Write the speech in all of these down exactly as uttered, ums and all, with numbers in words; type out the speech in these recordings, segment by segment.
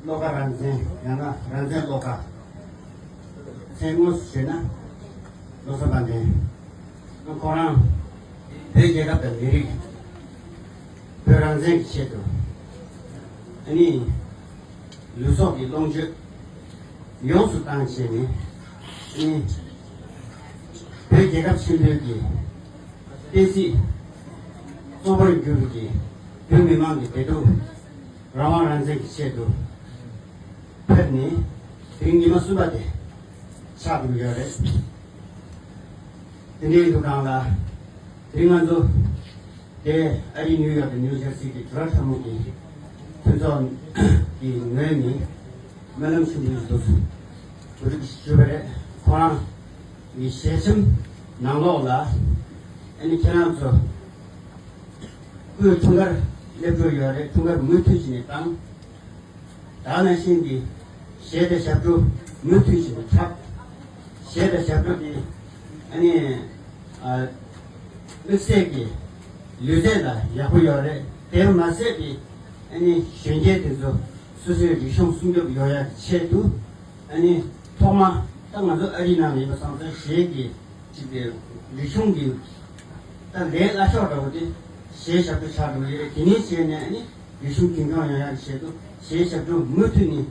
བློ་དགའ་རང་བཙན། ཡང་ན་རང་བཙན་བློ་དགའ། མཚན་དངོས་སུ་ཞུས་ན་བློ་བཟང་དཔལ་ལྡན། ཁོ་རང་བོད་རྒྱལ་ཁབ་དང་མི་རིགས། བོད་རང་བཙན་གྱི་ཆེད་དུ། ཨ་ནི་ལུས་སྲོག་གི་ལོངས་སྤྱོད་ཡོངས་སུ་བཏང་བྱས་ནས། ཨ་ནི་བོད་རྒྱལ་ཁབ་ཆེན་པོའི་གི་བསྟན་སྲིད་གཙོ་བོར་གྱུར་གྱི་བོད་མི་མང་གི་བདེ་སྡུག་རང་དབང་རང་བཙན་གྱི་ཆེད་དུ་ཕེབས་ནས་དེ་རིང་ཉི་མ་གསུམ་པ་དེ་ཆགས་འགྲོ་གི་ཡོད་རེད། དེ་འདྲའི་འདུག་སྒང་ལ། དེ་རིང་ང་ཚོ་དེ་ཨ་རིའི་ནིའུ་ཡོག་དང་ནིའུ་ཇར་སི་གི་དྲི་བ་ཕྲ་མོ་གི་མཐུན་ཚོགས་ཀྱི་ངོས་ནས་སྨོན་ལམ་ཆེན་པོ་ཞིག་འདུག་གོ་སྒྲིག་ཞུས་པ་རེད། ཁོ་རང་གི་ཞལ་ཆེམས་ནང་ལོགས་ལ། ཨ་ནི་ཁྱེད་རང་ཚོ་སྐུའི་འཁྲུངས་སྐར་སླེབས་འགྲོ་ཡོད་རེད། འཁྲུངས་སྐར་མུ་མཐུད་བྱས་ནས་བཏང་། ད་ག་ནང་བཞིན་གྱི་གཞས་དང་ཞབས་བྲོ་མུ་མཐུད་བྱས་ནས་འཁྲབ། གཞས་དང་ཞབས་བྲོ་དེ་ཨ་ནི་ཨ་དམིགས་བསལ་གྱི་ལུས་རྩལ་ལ་ཡག་པོ་ཡོད་རེད། དེར་མ་ཟད་པའི་ཨ་ནི་གཞོན་སྐྱེས་དེ་ཚོ་སོ་སོའི་རིག་གཞུང་སྲུང་སྐྱོབ་ཡོང་ཡག་གི་ཆེད་དུ། ཨ་ནི་ཐོག་མ་ད་ང་ཚོ་ཨ་རིའི་ནང་ལ་ཡིན་པ་སོང་ཙང་གཞས་ཀྱི་ཅིག་དེ་རིག་གཞུང་གི་ད་ལས་སླ་ཤོས་འདྲ་བོ་དེ་གཞས་ཞབས་བྲོ་ཆགས་འགྲོ་གི་རེད། དེ་ནས་བྱས་ནས་ཨ་ནི་རིག་གཞུང་རྒྱུན་འཁྱོངས་ཡོང་ཡག་གི་ཆེད་དུ་གཞས་ཞབས་བྲོ་མུ་མཐུད་ནས་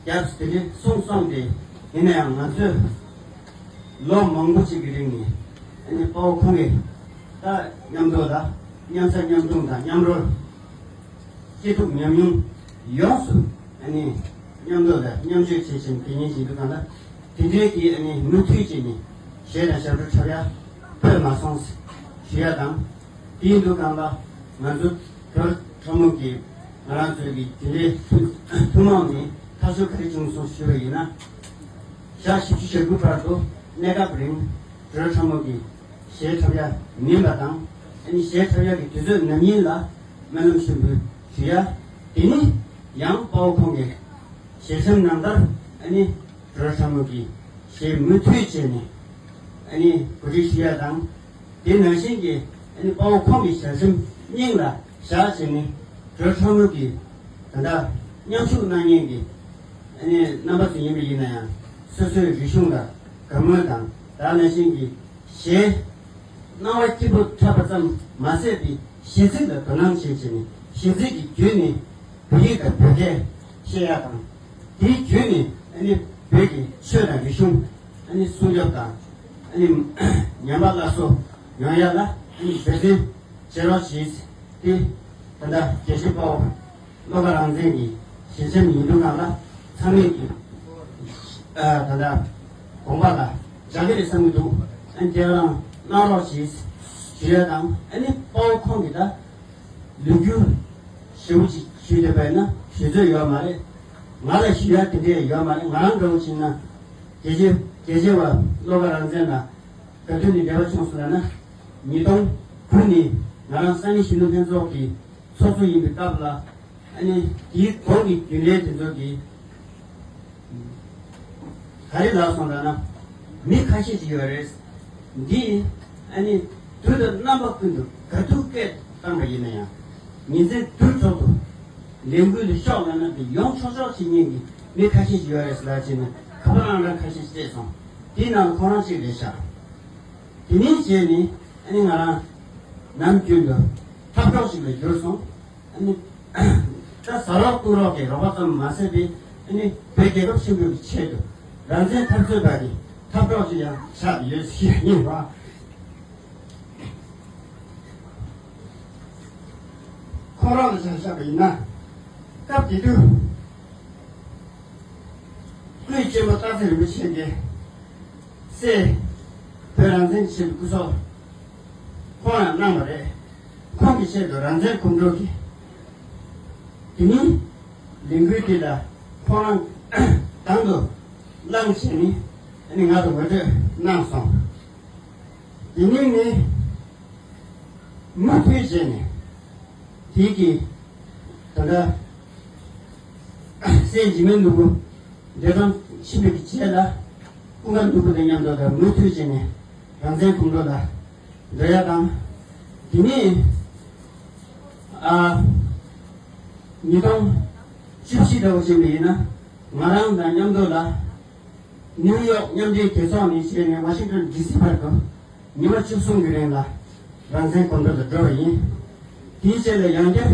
རྒྱབ་དེ་འདྲའི་གསུངས་སོང་སྟེ། ཡིན་ན་ཡང་ང་ཚོས་ལོ་མང་པོ་ཅིག་གི་རིང་ནས་ཨ་ནི་དཔའ་བོ་ཁོང་གིས་ད་མཉམ་དུ་ལ་མཉམ་ཟ་མཉམ་འཐུང་དང་མཉམ་རོལ། སྐྱིད་སྡུག་མཉམ་མྱོང་ཡོངས་སུ་ཨ་ནི་མཉམ་དུ་ལ་མཉམ་སྤྱོད་བྱེད་བཞིན་དེ་ཉིད་ཡིན་དུས་གང་ལ། དེ་འདྲའི་གི་ཨ་ནི་མུ་མཐུད་བྱས་ནས་གཞས་དང་ཞབས་བྲོ་འཁྲབ་ཡ་ཕོད་མ་སོང་ཞུ་ཡ་དང་། དེ་ཡིན་དུས་གང་ལ་ང་ཚོ་བོད་ཁྲོམ་གི་ང་རང་ཚོའི་གི་དེ་འདྲའི་ཐུན་ཐུན་མོང་ནས་ཐག་གཅོད་ག་རེ་བྱུང་སོང་ཞུས་པ་ཡིན་ན། ཞག་བཞི་བཅུ་ཞེ་དགུ་བར་དུ་གནས་སྐབས་རིང་བོད་ཁྲོམ་གི་གཞས་འཁྲབ་ཡ་མིན་པ་དང་། ཨ་ནི་གཞས་འཁྲབ་ཡ་གི་དུས་ཚོད་ནམ་ཡིན་ལ་སྨོན་ལམ་ཆེན་པོ་ཞུ་ཡ། དེ་ནི་ཡང་དཔའ་བོ་ཁོང་གི་ཞལ་ཆེམས་ནང་ལྟར་ཨ་ནི་བོད་ཁྲོམ་གི་གཞས་མུ་མཐུད་བྱས་ནས་ཨ་ནི་གོ་སྒྲིག་ཞུ་ཡ་དང་། དེ་ནང་བཞིན་གྱི་ཨ་ནི་དཔའ་བོ་ཁོང་གི་ཞལ་ཆེམས་སྙིང་ལ་བཞག་བྱས་ནས་བོད་ཁྲོམ་གི་ད་ལྟ་མཉམ་ཞུགས་གནང་མཁན་གྱི་ཨ་ནི་རྣམ་པ་ཚོ་ཡིན་པ་ཡིན་ན་ཡང་། སོ་སོའི་རིག་གཞུང་ལ་དགའ་མོས་དང་། ད་ནང་བཞིན་གྱི་གཞས་སྣང་བ་སྐྱིད་པོ་འཁྲབ་པ་ཙམ་མ་ཟད་པའི་གཞས་ཚིག་ལ་དོ་སྣང་བྱེད་བྱས་ནས་གཞས་ཚིག་གི་བརྒྱུད་ནས་བོད་ཡིག་དང་བོད་སྐད་བཤད་ཡ་དང་། དེའི་བརྒྱུད་ནས་ཨ་ནི་བོད་ཀྱི་ཆོས་དང་རིག་གཞུང་ཨ་ནི་སྲུང་སྐྱོབ་དང་། ཨ་ནི་ཉམས་པ་སླར་གསོ་ཡོང་ཡ་ལ་ཨ་ནི་འབད་བརྩོན་བྱེད་རོགས་བྱེད། དེ་ད་ལྟ་རྒྱལ་གཅེས་དཔའ་བོ་བློ་དགའ་རང་བཙན་གྱི་ཞལ་ཆེམས་ཡིན་དུས་གང་ལ་ཚང་མས་ཀྱི་ཨ་ད་ལྟ་དགོངས་པ་ལ་འཇགས་ཀྱི་རེད་བསམ་གྱི་འདུག་ཨ་ནི་དེ་རང་གནང་རོགས་བྱེད་ཞུ་ཡ་དང་། ཨ་ནི་དཔའ་བོ་ཁོང་གིས་ད་ལོ་རྒྱུས་ཞེ་པོ་ཅིག་ཞུས་བསྡད་པ་ཡིན་ན་ཞུ་ཚོད་ཡོད་མ་རེད། ང་ལ་ཞུ་ཡ་དེ་འདྲས་ཡོད་མ་རེད། ང་རང་འདྲ་བོ་བྱས་ན་རྒྱལ་གཅེས་རྒྱལ་གཅེས་བ་བློ་དགའ་རང་བཙན་ལ་ག་དུས་ནས་འབྲེལ་བ་བྱུང་སོང་ལབ་ན། ཉིས་སྟོང་དགུ་ནས་ང་རང་ས་གནས་གཞོན་ནུ་ལྷན་ཚོགས་ཀྱི་ཚོགས་གཙོ་ཡིན་པའི་སྐབས་ལ། ཨ་ནི་དེའི་གོང་གི་རྒྱུན་ལས་དེ་ཚོ་གིས་ག་རེ་ལབ་སོང་ལབ་ན། མི་ཁ་ཤས་ཤིག་ཡོད་རེད། འདི་ཨ་ནི་དུས་དང་རྣམ་པ་ཀུན་ཏུ་ག་དུས་སྐད་བཏང་པ་ཡིན་ན་ཡང་། ཉིན་མཚན་དུས་ཐོག་ཏུ་ལས་འགུལ་ལ་ཤོག་ལབ་ན་དེ་ཡོང་ཆོག་ཆོག་བྱེད་མཁན་གྱི་མི་ཁ་ཤས་ཤིག་ཡོད་རེད་ཟེར་ལབ་བྱས་ནས་ཁ་པར་ཨང་གྲངས་ཁ་ཤས་ཤིག་སྤྲད་སོང་། དེའི་ནང་ལ་ཁོ་རང་གཅིག་རེད་ཤག་དེ་ནས་བྱས་ནས་ཨ་ནི་ང་རང་ནམ་རྒྱུན་དུ་འཁྲབ་གྲོགས་ཤིག་ལ་གྱུར་སོང་། ཨ་ནི་ད་ཟ་རོགས་བཀུག་རོགས་ཀྱི་རོགས་པ་ཙམ་མ་ཟད་པའི་ཨ་ནི་བོད་རྒྱལ་ཁབ་ཆེན་པོའི་ཆེད་དུ་རང་བཙན་འཐབ་རྩོད་པ་གི་འཁྲབ་གྲོགས་ཤིག་ཡང་ཆགས་ཡོད་ཟེར་ཡིན་པ། ཁོང་རང་ལ་ཆ་བཞག་པ་ཡིན་ན། སྐབས་དེ་དུས་སྐུའི་གཅེན་པོ་སྟག་འཚེར་རིན་པོ་ཆེ་གི་སྲས་བོད་རང་བཙན་གྱི་ཆེད་དུ་སྐུ་སྲོག་ཁོང་ཡང་གནང་བ་རེད། ཁོང་གི་ཆེད་དུ་རང་བཙན་གོམ་བགྲོད་ཀྱི་དེ་ཉིད་ལས་འགུལ་འདི་ལ་ཁོང་རང་དང་དུ་བླངས་བྱས་ནས་ཨ་ནི་ང་ཚོ་ངོ་སྤྲོད་གནང་སོང་། དེ་ཉིད་ནི་མུ་མཐུད་བྱས་ནས་དེའི་གི་ད་ལྟ་སྲས་འཇིགས་མེད་ནོར་བུ་འདས་གྲོངས་ཕྱིན་པའི་གི་རྗེས་ལ་ཀུན་དགའ་ནོར་བུ་དང་མཉམ་དུ་ད་མུ་མཐུད་བྱས་ནས་རང་བཙན་གོམ་བགྲོད་ལ་འགྲོ་ཡ་དང་། དེ་ནས་ཨ་ཉིས་སྟོང་ བཅུ་བཞི་འདྲ་བོ་ཞིག་ལ་ཡིན་ན། ང་རང་དང་མཉམ་དུ་ལ་ནིའུ་ཡོག་མཉམ་འབྲེལ་རྒྱལ་ཚོགས་ནས་བྱས་ནས་ཝ་ཤིང་ཏོན་ཌི་སི་བར་དུ་ཉི་མ་བཅུ་གསུམ་གྱི་རིང་ལ་རང་བཙན་གོམ་བགྲོད་དུ་འགྲོ་བ་ཡིན། དེའི་རྗེས་ལ་ཡང་བསྐྱར་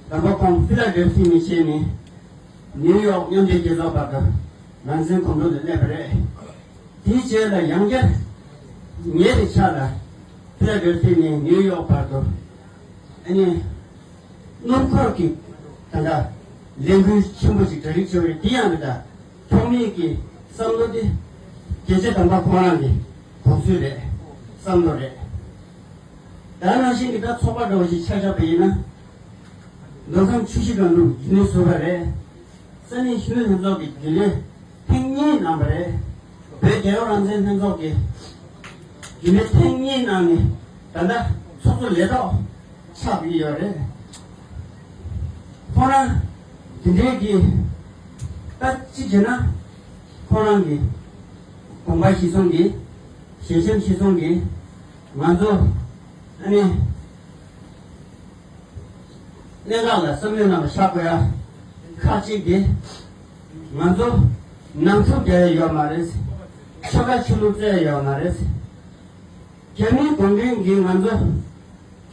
དམ་པ་ཁོང་ཕི་ལ་ཌེལ་ཕི་ནས་བྱས་ནས་ནིའུ་ཡོག་མཉམ་འབྲེལ་རྒྱལ་ཚོགས་བར་དུ་རང་བཙན་གོམ་བགྲོད་དུ་སླེབས་པ་རེད། དེའི་རྗེས་ལ་ཡང་བསྐྱར་ཉེ་རེ་ཆགས་ལ་ཕི་ལ་ཌེལ་ཕི་ནས་ནིའུ་ཡོག་བར་དུ། ཨ་ནི། སྣུམ་འཁོར་གྱི་ད་ལྟ་ལས་འགུལ་ཆེན་པོ་ཞིག་གྲ་སྒྲིག་བྱས་པ་རེད། དེ་ཡང་རེད། ད་ཐོག་མའི་གི་བསམ་བློ་དེ་རྒྱལ་གཅེས་དམ་པ་ཁོང་རང་གི་དགོངས་ཚུལ་རེད། བསམ་བློ་རེད། ད་ནང་བཞིན་གྱི་ད་ཚོགས་པ་འདྲ་བོ་ཞིག་ཆ་བཞག་པ་ཡིན་ན། མདོ་ཁམས་ཆུ་བཞི་སྒང་དྲུག་རྒྱུན་ལས་ཟུར་པ་རེད། ས་གནས་གཞོན་ནུ་ལྷན་ཚོགས་ཀྱི་རྒྱུན་ལས་ཐེངས་གཉིས་གནང་བ་རེད། བོད་རྒྱལ་ཡོངས་རང་བཙན་ལྷན་ཚོགས་ཀྱི་རྒྱུན་ལས་ཐེངས་གཉིས་གནང་ནས་ད་ལྟ་ཚོགས་གཙོ་ལས་ཐོག་ཆགས་ཀྱི་ཡོད་རེད། ཁོང་རང་དེ་འདྲའི་གི་ད་ཅི་བྱས་ན་ཁོང་རང་གི་དགོངས་པ་གཞིར་བཟུང་གིས་ཞལ་ཆེམས་གཞིར་བཟུང་གིས་ང་ཚོ་ཨ་ནི། གནད་འགག་ལ་བསམ་བློའི་ནང་ལ་བཞག་དགོས་ཡ། ཁག་གཅིག་དེ། ང་ཚོ་ནང་འཁྲུག་རྒྱག་ཡ་ཡོད་མ་རེད། ཆོལ་ཁ་ཆོས་ལུགས་རྩོད་ཡ་ཡོད་མ་རེད། རྒྱ་མིའི་གུང་ཁྲན་གྱིས་ང་ཚོ་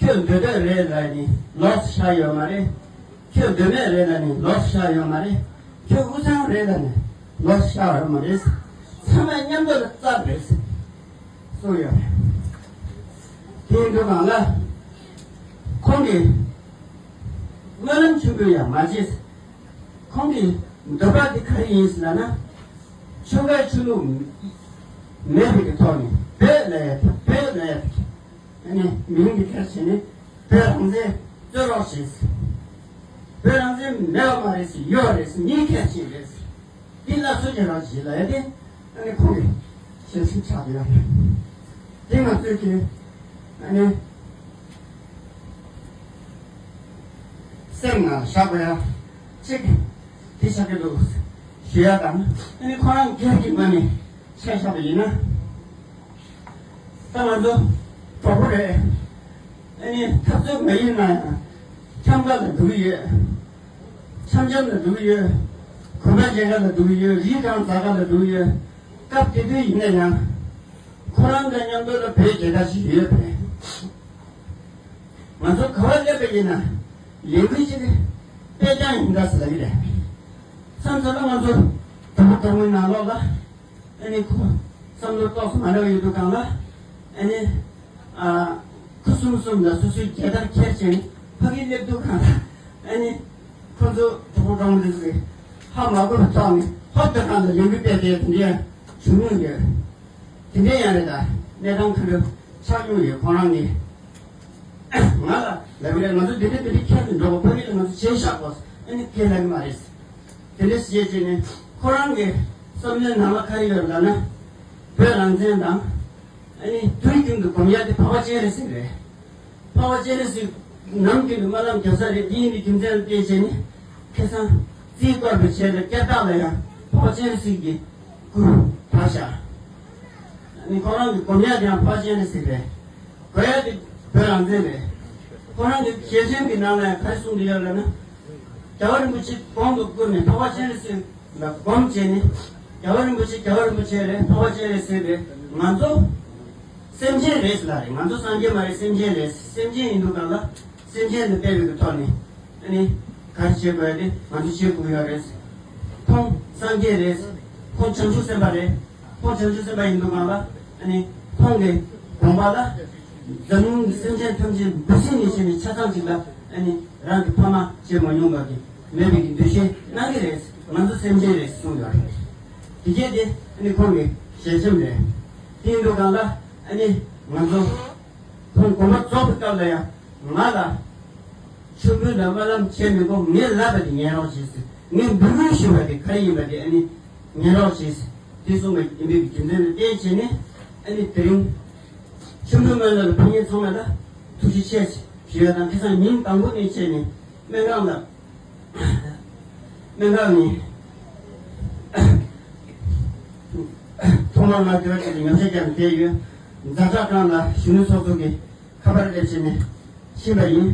ཁྱོད་འདོད་འདོད་རེད་ལབ་ནས་ལོགས་སུ་བཞག་ཡོད་མ་རེད། ཁྱོད་འདོད་མེད་རེད་ལབ་ནས་ལོགས་སུ་བཞག་ཡོད་མ་རེད། ཁྱོད་དབུས་གཙང་རེད་ལབ་ནས་ལོགས་སུ་བཞག་ཡོད་མ་རེད། ཚང་མ་མཉམ་དུ་ལ་རྩ་རེད། གསུངས་ཡོད་རེད། དེ་ཡིན་དུས་གང་ལ། ཁོང་གིས་སྨོན་ལམ་ཆེན་པོ་ཡང་མ་བྱས། ཁོང་གི་འདོད་པ་དེ་ག་རེ་ཡིན་ཟེར་ལབ་ན། ཆོལ་ཁ་ཆོས་ལུགས་མེད་པའི་གི་ཐོག་ནས་བོད་ལ་ཡ་བོད་ལ་ཡ་ཨ་ནི་མིང་འདི་ཁྱེར་བྱས་ནས་བོད་རང་བཙན་རྩོད་རོགས་བྱས། བོད་རང་བཙན་མེད་པ་མ་རེད་ཟེར། ཡོད་རེད་ཟེར། མིང་ཁྱེར་བྱས་རེད་ཟེར། འདི་སླར་གསོ་བྱེད་རོགས་བྱེད་ལབ་ཡ་དེ་ཨ་ནི་ཁོང་གི་ཞལ་ཆེམས་ཆགས་ཡོད་རེད། དེ་ང་ཚོས་ཀྱི་ཨ་ནི་སེམས་ནང་བཞག་དགོས་ཡ་གཅིག་དེ་ཆགས་ཀྱི་འདུག་ཞུ་ཡ་དང་། ཨ་ནི་ཁོ་རང་སྒེར་གྱི་ངོས་ནས་ཆ་བཞག་པ་ཡིན་ན། ད་ང་ཚོ་གྲོགས་པོ་རེད། ཨ་ནི་འཐབ་རྩོད་མ་ཡིན་ན་ཡང་འཆམ་ག་ལ་འགྲོ་གི་ཡོད། འཆམ་འཆམ་ལ་འགྲོ་གི་ཡོད། གོམ་པ་རྒྱག་ག་ལ་འགྲོ་གི་ཡོད། རིས་གང་འཛག་ག་ལ་འགྲོ་གི་ཡོད། སྐབས་དེ་དུས་ཡིན་ན་ཡང་། ཁོ་རང་དང་མཉམ་དུ་ལ་བོད་རྒྱལ་དར་ཞིག་ཡོད་པས། ང་ཚོ་ག་བར་སླེབས་པ་ཡིན་ན་ལས་འགུལ་ཞིག་སྤེལ་རྐྱང་ཡིན་ད་ཟེར་ལབ་ཀྱི་རེད། མཚམས་མཚམས་ལ་ང་ཚོ་གྲོགས་པོ་གྲོགས་མོའི་ནང་ལོགས་ལ་ཨ་ནི་ཁོ་བསམ་བློ་ཏོག་ཙམ་མ་འདྲ་བ་ཡོད་དུས་སྒང་ལ་ཨ་ནི་ཨ་ཁུ་གསུམ་གསུམ་ལ་སོ་སོའི་རྒྱལ་དར་འཁྱེར་བྱས་ནས་ཕ་གིར་སླེབས་དུས་སྒང་ལ་ཨ་ནི་ཁོ་ཚོ་གྲོགས་པོ་གྲོགས་མོ་འདི་ཚོས་ཧ་མ་གོ་བའི་ཐོག་ནས་ཧོབ་ཏེ་སྒང་ལ་ལས་འགུལ་སྤེལ་ཏེ་དེ་འདྲ་བྱུང་མྱོང་ཡོད། དེ་འདྲ་ཡང་རེད། ད་གནས་སྟངས་ག་འདྲ་ཆགས་མྱོང་ཡོད། ཁོང་རང་ནི་ང་ལ་ལབ་ཀྱི་རེད། ང་ཚོ་འདི་འདྲ་འདི་འདྲ་ཁྱེར་ནས་འགྲོ་དགོས། ཕ་གི་ལ་ང་ཚོ་བྱས་བཞག་དགོས། ཨ་ནི་ཁས་ལེན་གྱི་མ་རེད། དེ་འདྲ་བྱས་བྱས་ནས་ཁོ་རང་གི་བསམ་བློའི་ནང་ལ་ག་རེ་ཡོད་ལབ་ན། བོད་རང་བཙན་དང་ཨ་ནི་དུས་རྒྱུན་དུ་སྒོམ་ཡ་དེ་འཕགས་པ་སྤྱན་རས་གཟིགས་རེད། འཕགས་པ་སྤྱན་རས་གཟིགས་ནམ་རྒྱུན་དུ་སྨོན་ལམ་རྒྱབ་ས་རེད། འདི་ཡིན་པའི་རྒྱུ་མཚན་ལ་བལྟས་བྱས་ནས་ཁ་སང་རྩིས་བསྐོར་བའི་ཆེད་དུ་སྐྱ་བདག་ལ་ཡང་འཕགས་པ་སྤྱན་རས་གཟིགས་ཀྱི་སྐུ་བབས་བཞག་ནི་ཁོ་རང་གི་སྒོམ་ཡ་དེ་ཡང་འཕགས་པ་སྤྱན་རས་གཟིགས་རེད། དགོས་ཡ་དེ་བོད་རང་བཙན་རེད། ཁོ་རང་གི་ཞལ་ཆེམས་ཀྱི་ནང་ལ་ཡང་ག་རེ་གསུངས་ཏེ་ཡོད་ལབ་ན། རྒྱལ་བ་རིན་པོ་ཆེ་གོང་དུ་བཀུར་ནས་འཕགས་པ་སྤྱན་རས་གཟིགས་ལ་སྒོམ་བྱས་ནས། རྒྱལ་བ་རིན་པོ་ཆེ་རྒྱལ་བ་རིན་པོ་ཆེ་རེད། འཕགས་པ་སྤྱན་རས་གཟིགས་རེད། ང་ཚོ་སེམས་ཅན་རེད་ཟེར་ལ་རེད། ང་ཚོ་སངས་རྒྱས་མ་རེད། སེམས་ཅན་རེད། སེམས་ཅན་ཡིན་དུས་སྒང་ལ་སེམས་ཅན་དུ་སྤེལ་བའི་གི་ཐོག་ནས་ཨ་ནི་ག་རེ་བྱེད་དགོས་ཡ་དེ་ང་ཚོ་བྱེད་དགོས་ཡོད་རེད། ཁོང་སངས་རྒྱས་རེད། ཁོང་བྱང་ཆུབ་སེམས་དཔའ་རེད། ཁོང་བྱང་ཆུབ་སེམས་དཔའ་ཡིན་དུས་སྒང་ལ་ཨ་ནི་ཁོང་གི་དགོངས་པ་ལ་འཛམ་གླིང་གི་སེམས་ཅན་ཐམས་ཅད་འབུ་སྲིན་ནས་བྱས་ནས་ཆ་ཚང་ཅིག་ལ་ཨ་ནི་རང་གི་ཕ་མ་བྱེད་མ་མྱོང་བ་གི་མེད་པའི་གི་འདུ་ཤེས་གནང་གི་རེད། ང་ཚོ་སེམས་ཅན་རེད་གསུངས་ཡོད་རེད། དེ་རྗེས་དེ་ཨ་ནི་ཁོང་གི་ཞལ་ཆེམས་རེད། དེ་ཡིན་དུས་སྒང་ལ་ཨ་ནི་ང་ཚོ་ཁོང་དགོངས་པ་རྫོགས་པའི་སྐབས་ལ་ཡང་ང་ལ་མཆོད་འབུལ་དང་སྨོན་ལམ་བྱེད་མི་དགོས། ངའི་ལབ་པ་དེ་ཉན་རོགས་བྱེད་ཟེར། ངས་འབོད་སྐུལ་ཞུས་པ་དེ་ག་རེ་ཡིན་པ་དེ་ཨ་ནི་ཉན་རོགས་བྱེད་ཟེར། དེ་གསུངས་པ་ཡིན་པའི་རྒྱུ་མཚན་ལ་བརྟེན་བྱས་ནས་ཨ་ནི་དེ་རིང་མཆོད་འབུལ་སྨོན་ལམ་ལ་ཕེབས་མཁན་ཚང་མ་ལ་ཐུགས་རྗེ་ཆེ་ཞུ་ཡ་དང་། ཁ་སང་ཉིན་དང་པོ་ནས་བྱས་ནས་སྨན་ཁང་ལ་སྨན་ཁང་ནས་ཐོག་མར་ང་དེ་བ་ཅིག་ལ་ཉམས་ཞིབ་རྒྱག་ནས་བསྡད་ཡོད། ཛ་དྲག་ཁང་ལ་གཞོན་ནུ་ཚོགས་གཙོ་གི་ཁ་པར་སླེབས་བྱས་ནས་ཕྱིན་པ་ཡིན།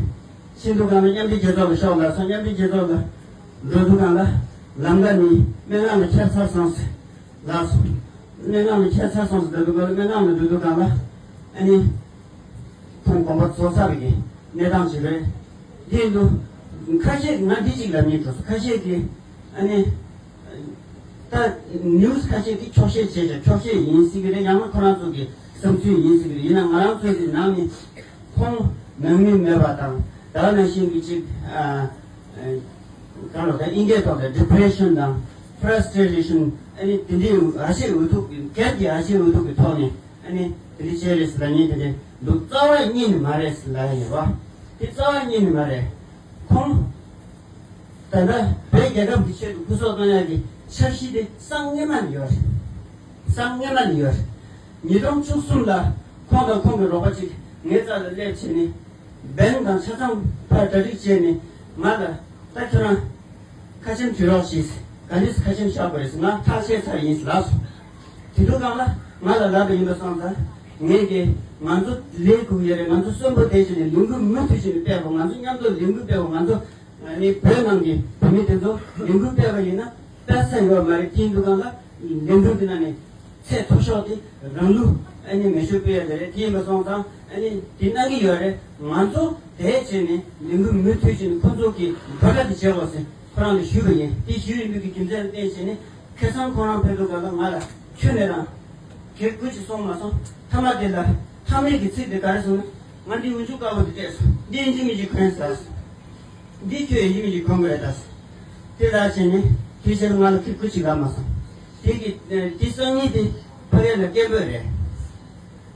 ཕྱིན་དུས་སྒང་ལ་མཉམ་འབྲེལ་རྒྱལ་ཚོགས་ལ་ཤོག་ལབ་སོང་། མཉམ་འབྲེལ་རྒྱལ་ཚོགས་ལ་ འགྲོ་དུས་སྒང་ལ་ལམ་ཀ་ནས་སྨན་ཁང་ལ་ཁྱེར་ཚར་སོང་ཟེར་ལབ་སོང་། སྨན་ཁང་ལ་ཁྱེར་ཚར་སོང་ཟེར་ལབ་དུས་སྒང་ལ་སྨན་ཁང་ལ་འགྲོ་དུས་སྒང་ལ་ཨ་ནི་ཁོང་དགོངས་པ་རྫོགས་ཚར་བའི་གི་གནས་སྟངས་ཅིག་རེད། དེ་ཡིན་དུས་ཁ་ཤས་ང་འདི་གཅིག་ལབ་སྙིང་བྲོ་སོང་། ཁ་ཤས་ཀྱིས་ཨ་ནི་ད་ནིའུ་སི་ཁ་ཤས་ཀྱིས་འཁྱོག་བཤད་བྱས་བྱས་འཁྱོག་བཤད་ཡིན་ཟེར་གི་རེད། ཡང་ན་ཁོ་རང་ཚོ་གི་བསམ་ཚུལ་ཡིན་ཟེར་གི་རེད། ཡིན་ན་ང་རང་ཚོ་གི་ནང་ནས་ཁོང་ནང་མི་མེད་པ་དང་ད་ག་ནང་བཞིན་གྱི་ཅིག་ཨ་ཨ་གང་ལ་ད་ཨིན་སྐད་ཐོག་ལ་ཌི་པི་རེ་ཤན་དང་ཕ་ར་སི་ཊི་རེ་ཤན། ཨ་ནི་དེ་འདྲའི་ཨ་ཤེ་འུ་ཐུག་སྒེར་གྱི་ཨ་ཤེ་འུ་ཐུག་གི་ཐོག་ནས་ཨ་ནི་དེ་འདྲ་བྱས་རེད་ཟེར་ལབ་མཁན་དེ་འདྲ་འདུག་རྩ་བ་ཉིད་ནས་མ་རེད་ཟེར་ལབ་ཡ་ཡོད་པ། དེ་རྩ་བ་ཉིད་ནས་མ་རེད། ཁོང་ད་ལྟ་བོད་རྒྱལ་ཁབ་ཀྱི་ཆེད་དུ་སྐུ་སྲོག་བཏང་ཡག་གི་འཆར་གཞི་དེ་སང་སྔོན་མ་ནས་ཡོད་རེད། སང་སྔོན་མ་ནས་ཡོད་རེད། ཉིས་སྟོང་བཅུ་གསུམ་ལ་ཁོང་དང་ཁོང་གི་རོགས་པ་གཅིག་ངའི་རྩ་ལ་སླེབས་བྱས་ནས་བན་དང་ཆ་ཚང་ཕར་གྲ་སྒྲིག་བྱས་ནས་ང་ལ་ད་ཁྱོད་རང་ཁ་ཆེམས་བྲིས་རོགས་ཞེས། ག་འདྲས་ཁ་ཆེམས་བཞག་དགོས་རེད་ཟེར། ང་ཐག་བཅད་ཚར་ཡིན་ལབ་སོང་། དེ་དུས་སྒང་ལ་ང་ལ་ལབ་པ་ཡིན་པ་སོང་ཙང་། ངས་ཀྱི་ང་ཚོ་ལས་དགོས་ཡོད་རེད། ང་ཚོ་གསོན་པོ་བསྡད་བྱས་ནས་ལས་འགུལ་མུ་མཐུད་བྱས་ནས་སྤེལ་དགོས། ང་ཚོ་མཉམ་དུ་ལས་འགུལ་སྤེལ་དགོས། ང་ཚོ་ནི་བོད་ནང་གི་བོད་མི་དེ་ཚོ་ལས་འགུལ་སྤེལ་བ་ཡིན་ན་སྤེལ་ས་ཡོད་མ་རེད། དེ་ཡིན་དུས་སྒང་ལ་ལས་འགུལ་འདི་ནང་ནས་ཚད་མཐོ་ཤོས་དེ་རང་ལུས་ཨ་ནི་མེ་མཆོད་ཕུལ་ཡ་དེ་རེད། དེ་ཡིན་པ་སོང་ཙང་ཨ་ནི་དེ་གནང་གི་ཡོད་རེད། ང་ཚོ་དེ་བྱས་ནས་ལས་འགུལ་མུ་མཐུད་བྱས་ནས་ཁོ་ཚོ་གི་འབོད་སྒྲ་དེ་བྱེད་དགོས་ཟེར་ཁོ་རང་ལ་ཞུས་པ་ཡིན། དེ་ཞུས་ཡིན་དུས་ཀྱི་རྒྱུ་མཚན་ལ་བརྟེན་བྱས་ནས་ཁ་སང་ཁོ་རང་ཕེབས་དུས་སྒང་ལ་ང་ལ་ཁྱོན་ནས་རང་གེགས་ཁུལ་ཅིག་སོང་མ་སོང་། མཐའ་མ་དེ་ལ་མཐའ་མའི་གི་ཚིག་དེ་ག་རེ་སོང་ན། ང་འདི་འུ་ཅུ་དཀར་པོ་དེ་སྤྲད་སོང་། འདི་ཡིན་གཅིག་མིན་གཅིག་གོན་ཟེར་སོང་། འདི་ཁྱོད་ཡིན་གཅིག་མིན་གཅིག་གོན་དགོས་རེད་ད་ཟེར། དེ་ལ་བྱས་ནས་དེ་ཕྱིར་ང་ལ་ཁེ་ཁུ་ཅིག་ལབ་མ་སོང་། དེ་གི་དེ་སང་ཉིན་དེ་ཕ་གི་ལ་སྐད་འབོད་རེད།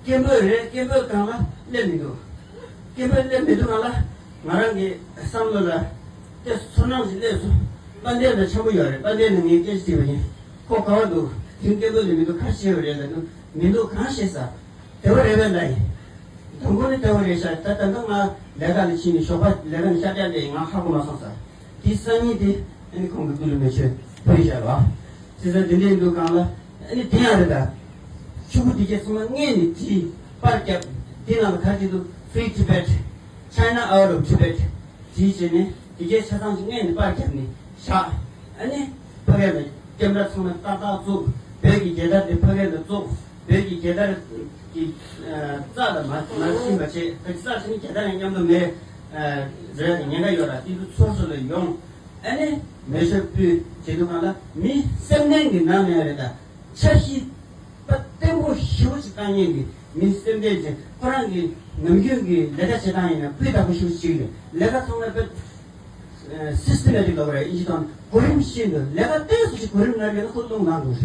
སྐད་འབོད་རེད། སྐད་འབོད་སྒང་ལ་སླེབས་མི་འདུག་སྐད་འབོད་སླེབས་མི་འདུག་སྒང་ལ་ང་རང་གི་བསམ་བློ་ལ་དེ་ཚོར་སྣང་ཞིག་སླེབས་སོང་། དཔལ་ལྡན་ལ་འཆམ་པོ་ཡོད་རེད། དཔལ་ལྡན་ལ་ངས་སྐད་ཆ་དྲིས་པ་ཡིན། ཁོ་ག་བ་འདུག་དེང་སྐད་འབོད་ལ་མི་འདུག་ག་རེ་བྱས་པ་རེད་ལབ་དུས། མི་འདུག་གང་ཤེས་ས། དེ་བ་རེད་པས་ལབ་ཡིན། དང་པོ་ནི་དེ་བ་རེད་ཤག་ད་ད་ལྟ་ང་ལས་ཀ་ལ་ཕྱིན་ནས་ཞོགས་པ་ལས་ཀ་ནས་ཤར་རྒྱག་ལས་ང་ཧ་གོ་མ་སོང་ས། དེ་སང་ཉིན་དེ་ཨ་ནི་ཁོང་གི་སྐུ་ལུས་མེ་མཆོད་ཕུལ་བཞག་ལ། བྱས་ཙང་དེ་འདྲའི་འདུག་སྒང་ལ་ཨ་ནི་དེ་ཡང་རེད་ད། ཕྲུ་གུ་དེ་གས་ཚང་མ་སྔས་ནས་བྲིས་པར་བརྒྱབ། དེ་ནང་ལ་ག་རེ་བྲིས་འདུག Free Tibet, China out of Tibet། དེའི་རྗེས་ནས་དེ་གའི་ཆ་ཚང་ཞིག་སྔས་ནས་པར་བརྒྱབ་ནས་བཞག་ཨ་ནི་ཕ་གི་ལ་ཀེམ་ར་ཚང་མ་ཏག་ཏག་བཙུགས། བོད་ཀྱི་རྒྱལ་དར་དེ་ཕ་གི་ལ་བཙུགས། བོད་ཀྱི་རྒྱལ་དར་གྱི་ཨ་རྩ་ལ་མ་མ་ཕྱིན་པ་བྱས། ད་རྩ་ཕྱིན་རྒྱལ་དར་ཡང་མཉམ་དུ་མེད། ཨ་རེད། ཉེན་ཁ་ཡོད་ར། དེ་ཚོ་ཚོ་ཚོ་ལ་ཡོང་ཨ་ནི་མེ་མཆོད་ཕུལ་བྱེད་དུས་སྒང་ལ་མི་སེམས་ནང་གི་ནང་ནས་རེད་ད། འཆར་གཞི་དཔེ་བརྟན་པོ་ཞེ་པོ་ཅིག་བཏང་མཁན་གྱི་མི་སེམས་ལྡན་ཅིག་ཁོ་རང་གི་ནམ་རྒྱུན་གྱི་ལས་ཀ་བྱེད་སྟངས་ཡིན་ན་སྤུས་དག་པོ་ཞེ་པོ་ཅིག་རེད། ལས་ཀ་ཚང་མ་དཔེ་སིས་ཊེ་མེ་ཊིག་ལབ་དགོས་རེད། ཨིན་ཇི་ཐོག་ནས་གོ་རིམ་བཞིན་དུ་ལས་ཀ་ཏོག་ཙམ་ཞིག་གོ་རིམ་ནོར་ཡོད་ན་ཁོ་རླུང་ལངས་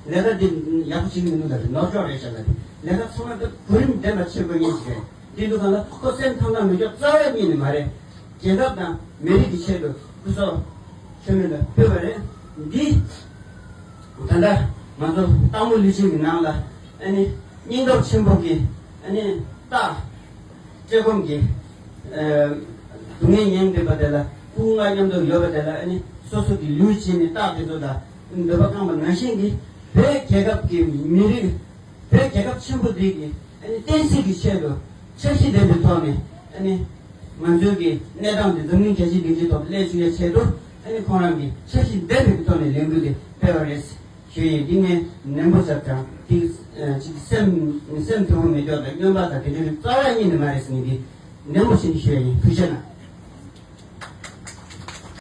འགྲོ་རེད། ལས་ཀ་འདི་ཡག་པོ་བྱེད་ཀྱི་མི་འདུག་ལབ་རེད། ནོར་འཁྱོག་རེད་ཤག་ལབ་རེད། ལས་ཀ་ཚང་མ་དཔེ་གོ་རིམ་ལྡན་པ་བྱེད་དགོས་མཁན་ཞིག་རེད། དེ་འདུག་ག་ལ་ཁོ་སེམས་ཐང་ཐང་མི་འཇོག་རྩ་བ་ཉིད་ནས་མ་རེད། རྒྱལ་ཁབ་དང་མི་རིགས་ཀྱི་ཆེད་དུ་སྐུ་སྲོག་མཆོད་མེ་ལ་ཕུལ་བ་རེད། འདི་ད་ལྟ་ང་ཚོ་སྟག་མོ་ལུས་སྦྱིན་གྱི་ནང་ལ་ཨ་ནི་སྙིང་སྟོབས་ཆེན་པོ་གི་ཨ་ནི་རྟགས། བཀྲེས་སྐོམ་གྱི་ཨ་སྡུག་བསྔལ་མྱངས་བསྡད་པ་དེ་ལ་སྐུ་ངལ་མཉམ་དུ་ཡོད་པ་དེ་ལ་ཨ་ནི་སོ་སོ་གི་ལུས་སྦྱིན་ནས་རྟགས་དེ་ཚོ་ལ་འདོད་པ་བསྐངས་པ་ནང་བཞིན་གྱི་བོད་རྒྱལ་ཁབ་ཀྱི་མི་རིགས། བོད་རྒྱལ་ཁབ་ཆེན་པོ་འདི་གི་ཨ་ནི་བསྟན་སྲིད་ཀྱི་ཆེད་དུ་འཆར་གཞི་ལྡན་པའི་ཐོག་ནས་ཨ་ནི་ང་ཚོའི་གི་གནས་སྟངས་འདི་འཛམ་གླིང་རྒྱལ་སྤྱིའི་སྡིངས་ཆའི་ཐོག་སླེབས་བཅུག་ཡའི་ཆེད་དུ་ཨ་ནི་ཁོང་རང་གི་འཆར་གཞི་ལྡན་པའི་ཐོག་ནས་ལས་འགུལ་འདི་སྤེལ་བ་རེད་ཞུ་ཡིན། འདི་ངས་ནན་པོ་ཟབ་ཀྱང་འདི་ཅིག་སེམས་སེམས་མཐུན་པོ་མེད་ཀྱོག་དང་སྨྱོན་པ་དང་དེ་འདྲའི་རྩ་བ་ཉིད་ནས་མ་རེད་ཟེར་ནས་འདི་ནན་པོ་བྱས་ནས་ཞུ་ཡ་ཡིན། ཐུགས་རྗེ་གནང་།